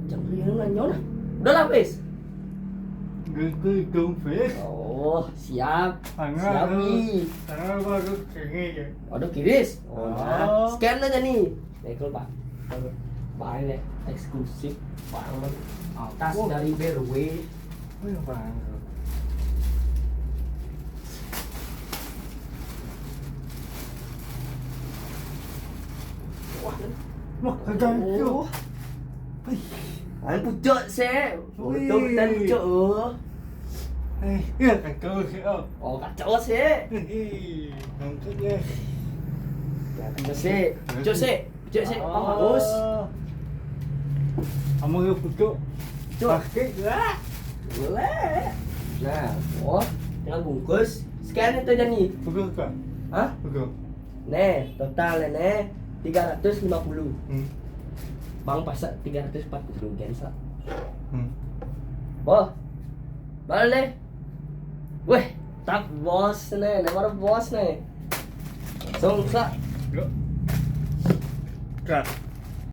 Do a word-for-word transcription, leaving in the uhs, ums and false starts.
Jangan nanya lah. Udahlah, wis. Gitu dong, Fis. Oh, siap. Tangan Siap lu. nih. Tangan lu harus gini ya. Waduh, kiris. Oh, nah. Oh. Scan aja nih. Nih, kalau Pak. Baik nih, eksklusif banget. Tas Oh. Dari B R W. Wih, apaan lu? Wah, Wah, ada itu. Oh. Wih. Ayo pucuk sih. Wih. Untung kita pucuk. Oh. Eh, iya, kacau sih, oh. Oh, kacau sih. Hihi, mantap ya. Pucuk sih. Pucuk sih. Pucuk sih. Oh, bagus. Kamu ya pucuk. Pucuk. Pasti lah. Boleh. Nah, oh, tinggal bungkus. Scan itu aja nih. Pucuk kan? Hah? Pucuk. Nih, total nih tiga ratus lima puluh. Hmm. Bang pasang tiga ratus empat puluh gensa. Hmm. Boh. Balik. Weh, tak bos nih, nomor bos nih. Langsung sa. Yuk. Gas.